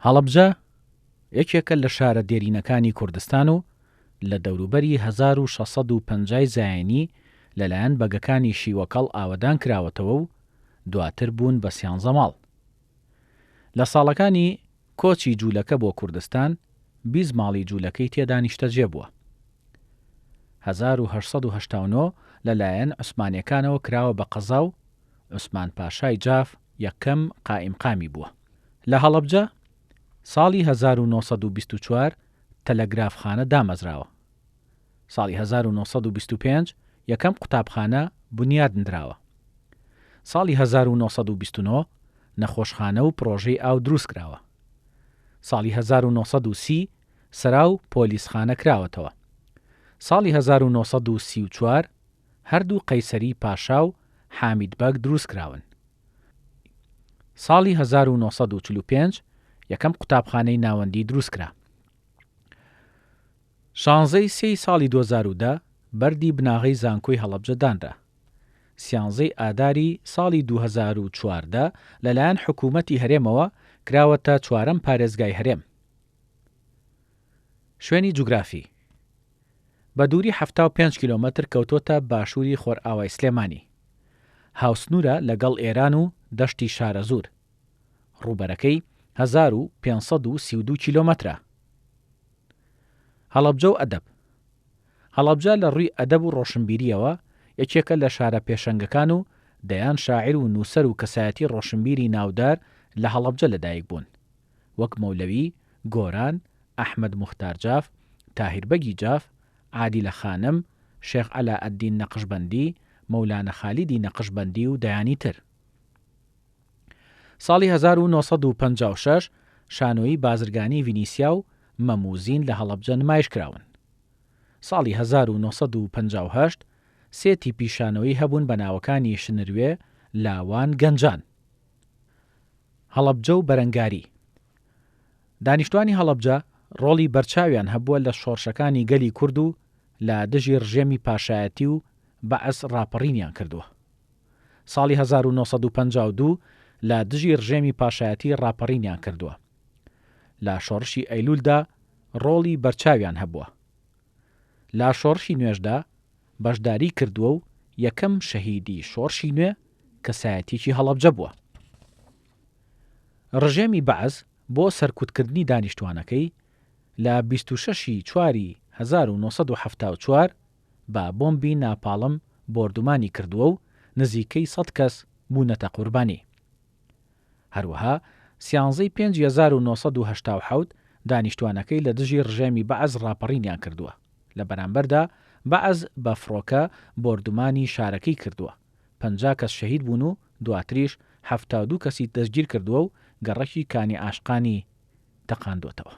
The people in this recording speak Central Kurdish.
هەڵەبجە یەکێکە لە شارە دێرینەکانی کوردستان و لە دەوروبەری 1650 ی زایینی لەلایەن بەگەکانی شیوەکەڵ ئاوەدان کراوەتەوە و دواتر بوون بە سیانزە ماڵ. لە ساڵەکانی کۆچی جوولەکە بۆ کوردستان 20 ماڵی جوولەکەی تێدا نیشتەجێ بووە. 1889 لەلایەن عوسمانیەکانەوە کراوە بە قەزا و عوسمان پاشای جاف یەکەم قائیمقامی بووە. لە هەڵەبجە ساڵی 1924 تەلەگرافخانە دامەزراوە. ساڵی 1925 یەکەم قوتابخانە بونیادنراوە. ساڵی 1929 نەخۆشخانە و پڕۆژەی ئاو دروستکراوە. ساڵی 1930 سەرا و پۆلیسخانە کراوەتەوە. ساڵی 1934 هەردوو قەیسەری پاشا و حامید بەگ دروستکراون. ساڵی 1945 یەکەم قوتابخانەی ناوەندی دروستکرا. شانزەی سێی ساڵی 2010 بەردی بناغەی زانکۆی هەڵەبجە دانرا. سیانزەی ئاداری ساڵی 2014 لەلایەن حکوومەتی هەرێمەوە کراوەتە چوارەم پارێزگای هەرێم. شوێنی جوگرافی بە دووری 75 کیلۆمەتر کەوتۆتە باشووری خۆرئاوای سلێمانی. هاوسنوورە لەگەڵ ئێران و دەشتی شارەزوور. ڕووبەرەکەی 1532 کیلۆمەترە. هەڵەبجە و ئەدەب هەڵەبجە لە ڕووی ئەدەب و ڕۆشنبیرییەوە یەکێکە لە شارە پێشەنگەکان و دەیان شاعیر و نووسەر و کەسایەتی ڕۆشنبیری ناودار لە هەڵەبجە لەدایک بوون وەک مەولەوی، گۆران، ئەحمەد موختار جاف، تاهیر بەگی جاف، عادیلە خانم، شێخ عەلائەدین نەقشبەندی، مەولانە خالیدی نەقشبەندی و دەیانی تر. ساڵی 1956 شانۆیی بازرگانی ڤینیسیا و مەم و زین لە هەڵەبجە نمایش کراون. ساڵی 1958 سێ تیپی شانۆیی هەبوون بە ناوەکانی شنروێ، لاوان، گەنجان. هەڵەبجە و بەرەنگاری دانیشتوانی هەڵەبجە ڕۆڵی بەرچاویان هەبووە لە شۆڕشەکانی گەلی کورد و لە دژی ڕژێمی پاشایەتی و بەعس ڕاپەڕینیان کردووە. ساڵی 1952 لە دژی ڕژێمی پاشایەتی ڕاپەڕینیان کردووە. لە شۆڕشی ئەیلولدا ڕۆڵی بەرچاویان هەبووە. لە شۆڕشی نوێشدا بەشداری کردووە و یەکەم شەهیدی شۆڕشی نوێ کەسایەتیەکی هەڵەبجە بووە. ڕژێمی بەعس بۆ سەرکوتکردنی دانیشتوانەکەی لە 26 ی چواری 1974 بە بۆمبی ناپاڵم بۆردومانی کردووە و نزیکەی سەد کەس بوونەتە قوربانی. هەروەها سیانزەی پێنجی 1987 دانیشتوانەکەی لە دژی ڕژێمی بەعس ڕاپەڕینیان کردووە، لە بەرامبەردا بەعس بە فڕۆکە بۆردومانی شارەکەی کردووە، 50 کەس شەهید بوون و دواتریش 72 کەسی دەستگیرکردووە و گەڕەکی کانی عاشقانی تەقاندۆتەوە.